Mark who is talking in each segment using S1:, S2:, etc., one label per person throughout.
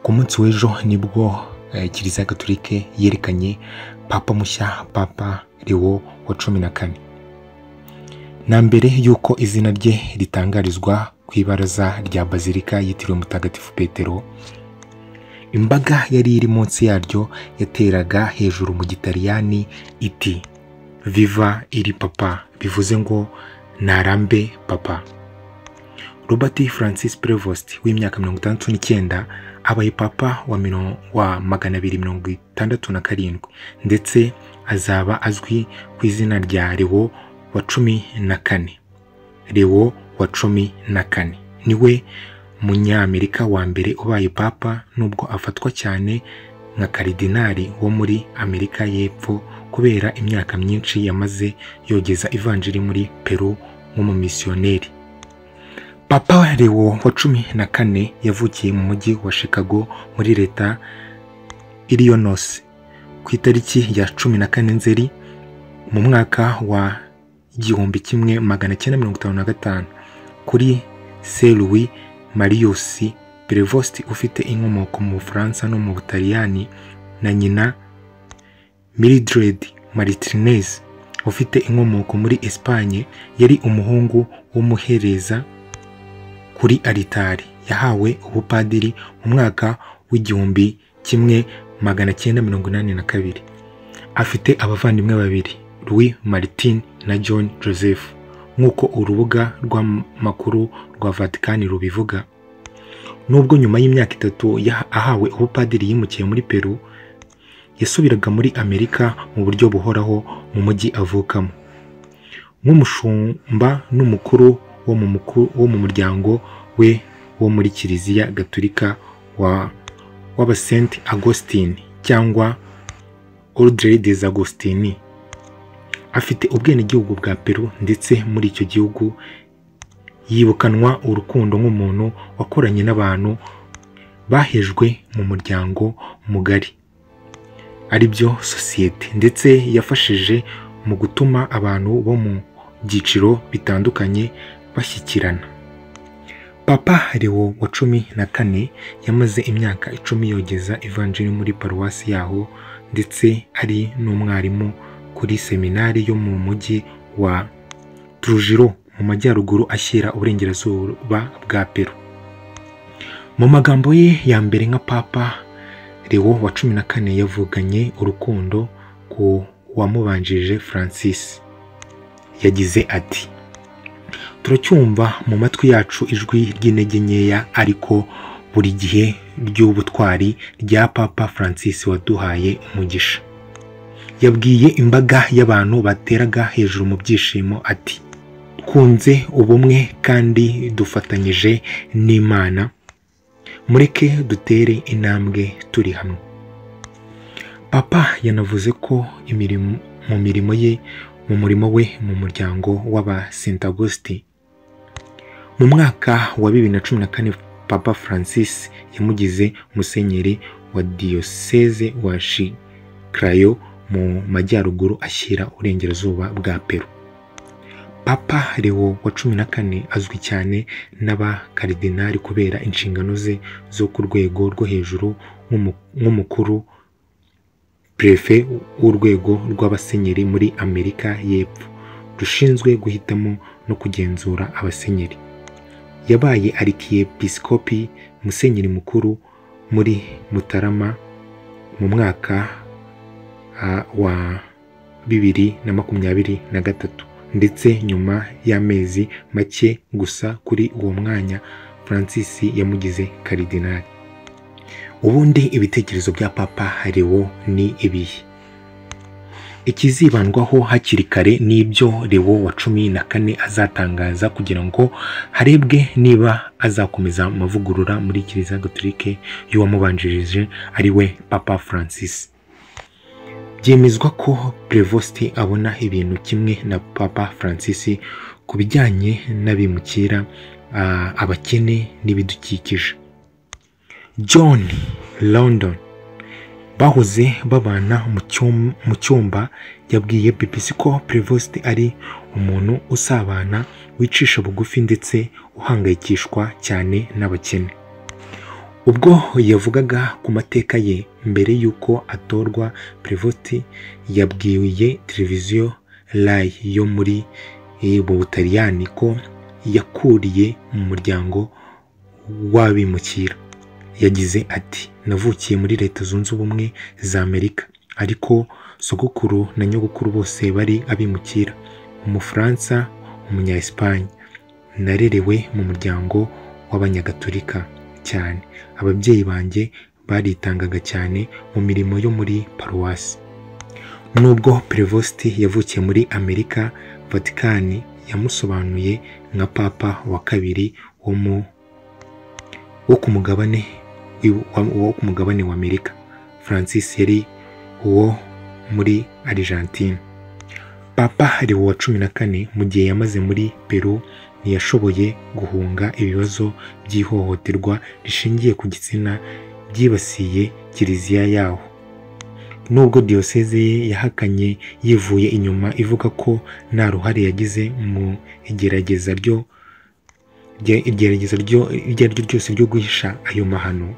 S1: Ku munsi w'ejo nibwo Kiliziya Gatolika yerekanye Papa mushya, Papa Leo wa 14. Na mbere y'uko izina rye ritangarizwa ku ibaraza rya Bazilika yitiriwe Mutagatifu Petero, imbaga yari iri munsi yaryo yateraga hejuru mu Gitaliyani iti "Viva il Papa", bivuze ngo narambe Papa. Robert Francis Prevost w'imyaka 69 abaye Papa wa 267, ndetse azaba azwi ku izina rya Leo wa 14. Leo wa 14 niwe Munyamerika wa mbere ubaye Papa, nubwo afatwa cyane nka karidinali wo muri Amerika y'Epfo kubera imyaka myinshi yamaze yogeza ivanjiri muri Peru nk'umumisiyoneri. Papa Leo wa 14 yavukiye mu mujyi wa Chicago muri leta Illinois ku itariki ya 14 Nzeri mu mwaka wa 1955 kuri Saint Louis Marius Prevost ufite inkomoko mu Bufaransa no mu Butaliyani, na nyina Mildred Martinez ufite inkomoko muri Espagne. Yari umuhungu w'umuhereza kuri alitari. Yahawe ubupadiri mu mwaka w'1982. Afite abavandimwe babiri, Louis Martin na John Joseph, nk'uko urubuga rw'amakuru rwa Vatican rubivuga. Nubwo nyuma y'imyaka 3 ahawe ubupadiri yimukiye muri Peru, yasubiraga muri Amerika mu buryo buhoraho mu mujyi avukamo nk'umushumba n'umukuru wo mu muryango we wo muri Kiliziya Gatolika w'aba Saint Augustine cyangwa Ordre des Agostini. Afite ubwenegihugu bwa Peru, ndetse muri icyo gihugu yibukanwa urukundo nk'umuntu wakoranye n'abantu bahejwe mu muryango mugari, aribyo sosiyete, ndetse yafashije mu gutuma abantu bo mu byiciro bitandukanye bashyikirana. Papa Leo wa 14 yamaze imyaka 10 yogeza ivanjiri muri paruwasi yaho, ndetse ari n'umwarimu kuri seminari yo mu mujyi wa Trujillo mu majyaruguru ashyira uburengerazuba bwa Peru. Mu magambo ye ya mbere nka Papa Leo wa 14 yavuganye urukundo ku wamubanjirije Francis. Yagize ati: "Turacyumva mu matwi yacu ijwi ry'intege nkeya ariko buri gihe ry'ubutwari rya Papa Francis waduhaye umugisha." Yabwiye imbaga y'abantu bateraga hejuru mu byishimo ati: "Twunze ubumwe kandi dufatanyije n'Imana, mureke dutere intambwe turi hamwe." Papa yanavuze ko mu murimo we mu muryango w'aba Saint Augustine. Mu mwaka wa 2014 Papa Francis yamugize musenyeri wa Diocese wa Chiclayo mu majyaruguru ashyira uburengerazuba bwa Peru. Papa Leo wa 14 azwi cyane n'abakaridinali kubera inshingano ze zo ku rwego rwo hejuru nk'umukuru prefe w'urwego rw'abasenyeri muri Amerika y'Epfo rushinzwe guhitamo no kugenzura abasenyeri. Yabaye arkiyepiskopi musenyeri mukuru muri Mutarama mu mwaka wa 2023, ndetse nyuma y'amezi make gusa kuri uwo mwanya Francis yamugize karidinali. Ubundi ibitekerezo bya Papa Leo ni ibihe? Ikizibandwaho hakiri kare n'ibyo Leo wa 14 azatangaza kugira ngo harebwe niba azakomeza amavugurura muri Kiliziya Gatolika y'uwamubanjirije ari we Papa Francis. Byemezwa ko Prevost abona ibintu kimwe na Papa Francis ku bijyanye n'abimukira, abakene n'ibidukikije. John London bahoze babana mu cyumba yabwiye BBC ko Prevost ari umuntu usabana, wicisha bugufi ndetse uhangayikishwa cyane n'abakene. Ubwo yavugaga ku mateka ye mbere y'uko atorwa, Prevost yabwiye televiziyo Rai yo muri Butaliyani ko yakuriye mu muryango w'abimukira. Yagize ati: "Navukiye muri Leta Zunze Ubumwe za Amerika, ariko sogokuru na nyogokuru bose bari abimukira, Umufaransa, Umunya-Espagne. Narerewe mu muryango w'Abanyagatolika cyane. Ababyeyi banjye baritangaga cyane mu mirimo yo muri paruwasi." Nubwo Prevost yavukiye muri Amerika, Vatican yamusobanuye nka Papa wa kabiri wo ku mugabane wa Amerika. Francis yari uwo muri Argentine. Papa Leo wa 14 mu gihe yamaze muri Peru ntiyashoboye guhunga ibibazo by'ihohoterwa rishingiye ku gitsina byibasiye kiliziya yaho. Nubwo diyoseze ye yahakanye yivuye inyuma ivuga ko nta ruhare yagize mu igerageza ryo iryo ari ryo ryose ryo guhisha ayo mahano.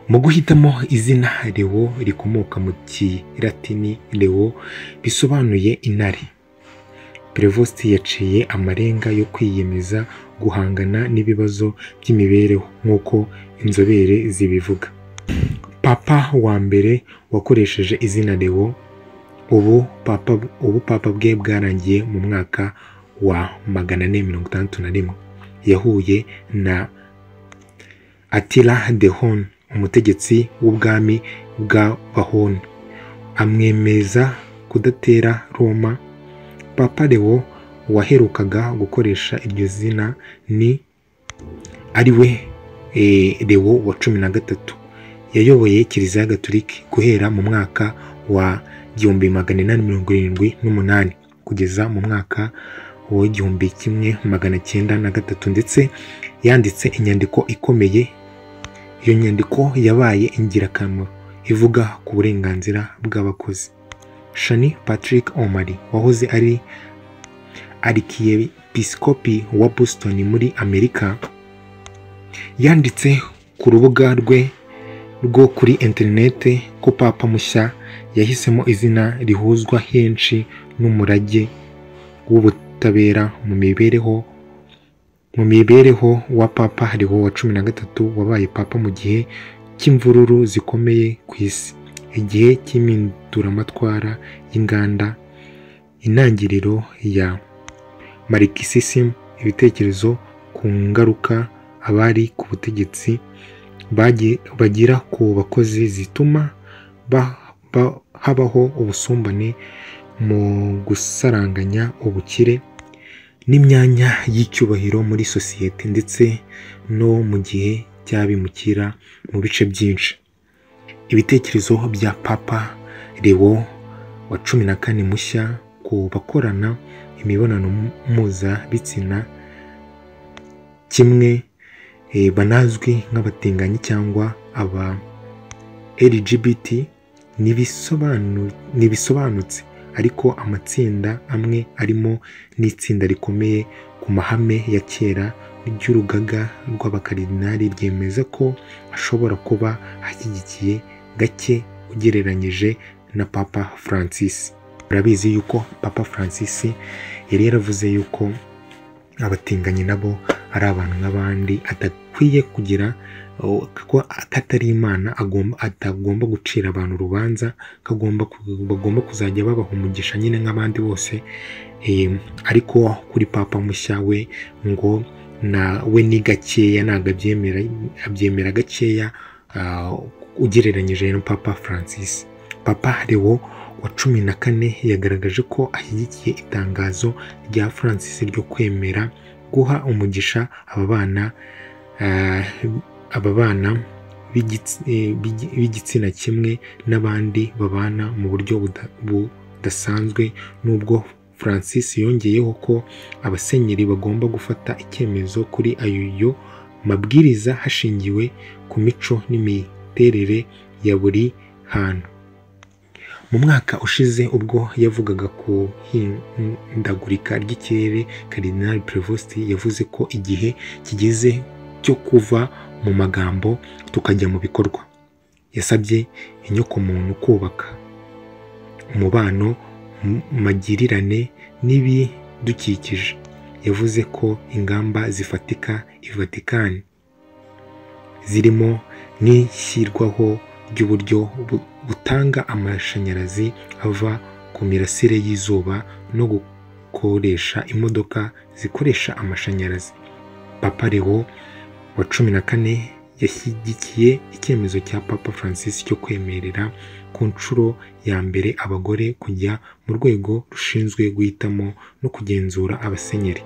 S1: Mu guhitamo izina Leo rikomoka mu Kilatini Leo bisobanuye intare, Prevost yaciye amarenga yo kwiyemeza guhangana n'ibibazo by'imibereho nk'uko inzobere zibivuga. Papa wa mbere wakoresheje izina Leo, ubu papa bwe bwarangiye mu mwaka wa 461, yahuye na Attila the Hun, umutegetsi w'ubwami bw'Abahuni, amwemeza kudatera Roma. Papa Leo waherukaga gukoresha iryo zina ni ariwe Leo wa 13, yayoboye Kiliziya Gatolika guhera mu mwaka wa 1878 kugeza mu mwaka wa 1903, ndetse yanditse inyandiko ikomeye. Iyo nyandiko yabaye ingirakamaro ivuga ku burenganzira bw'abakozi. Shani Patrick O'Malley wahoze ari Arkiyepiskopi wa Boston muri Amerika, yanditse ku rubuga rwe rwo kuri interineti ko Papa mushya yahisemo izina rihuzwa henshi n'umurage w'ubutabera mu mibereho wa Papa Leo wa 13 wabaye Papa mu gihe cy'imvururu zikomeye ku isi, igihe cy'impinduramatwara y'inganda, intangiriro ya Marxism, ibitekerezo ku ngaruka abari ku butegetsi bagira ku bakozi zituma habaho ubusumbane mu gusaranganya ubukire n'imyanya y'icyubahiro muri sosiyete, ndetse no mu gihe cy'abimukira mu bice byinshi. Ibitekerezo bya Papa Leo wa 14 mushya ku bakorana imibonano mpuzabitsina kimwe banazwi nk'abatinganyi cyangwa aba LGBT ntibisobanutse, ariko amatsinda amwe arimo n'itsinda rikomeye ku mahame ya kera ry'urugaga rw'abakaridinali ryemeza ko ashobora kuba ashyigikiye gake ugereranyije na Papa Francis. Urabizi yuko Papa Francis yari yaravuze yuko abatinganyi nabo ari abantu nk'abandi, adakwiye kugira ko atari Imana, atagomba gucira abantu urubanza, bagomba kuzajya babaha umugisha nyine nk'abandi bose. Ariko kuri Papa mushya we ngo nawe ni gakeya, ntabwo abyemera gakeya ugereranyije na Papa Francis. Papa Leo wa 14 yagaragaje ko ashyigikiye itangazo rya Francis ryo kwemera guha umugisha aba bana b'igitsina kimwe n'abandi babana mu buryo budasanzwe, nubwo Francis yongeyeho ko abasenyeri bagomba gufata icyemezo kuri ayo mabwiriza hashingiwe ku mico n'imiterere ya buri hantu. Mu mwaka ushize ubwo yavugaga ku hindagurika ry'ikirere, Cardinal Prevost yavuze ko igihe kigeze cyo kuva mu magambo tukajya mu bikorwa. Yasabye inyokomuntu kubaka umubano magirirane n'ibidukikije. Yavuze ko ingamba zifatika i Vatican zirimo n'ishyirwaho ry'uburyo butanga amashanyarazi ava ku mirasire y'izuba no gukoresha imodoka zikoresha amashanyarazi. Papa Leo wa 14 yashyigikiye icyemezo cya Papa Francis cyo kwemerera ku nshuro ya mbere abagore kujya mu rwego rushinzwe guhitamo no kugenzura abasenyeri.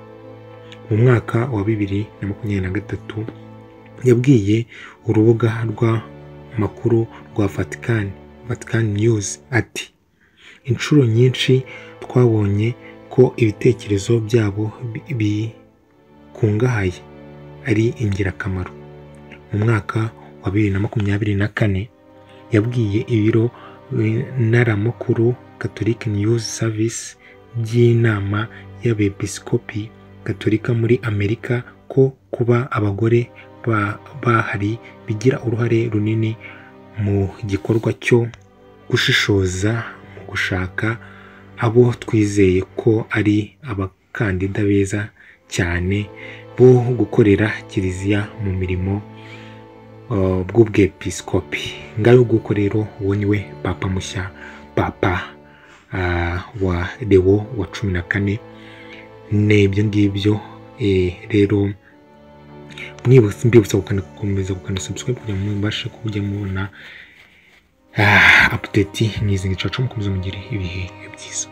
S1: Mu mwaka wa 2023 yabwiye urubuga rw'amakuru rwa Vatican, Vatican News, ati: "Inshuro nyinshi twabonye ko ibitekerezo byabo bikungahaye ari ingirakamaro." Mu mwaka wa 2024 yabwiye ibiro ntaramakuru Catholic News Service by'inama y'Abepiskopi Gatolika muri Amerika ko kuba abagore bahari bigira uruhare runini mu gikorwa cyo gushishoza mu gushaka abo twizeye ko ari abakandida beza cyane bo gukorera Kiliziya mu mirimo bw'ubwepiskopi. Ngayo nguko rero, uwo niwe papa mushya, Papa wa Leo wa 14. N'ibyo ngibyo rero, mbibutsa gukomeza gukanda subscribe kugira ngo mubashe kujya mubona update nk'izi ngizi. Mukomeze mugire ibihe byiza.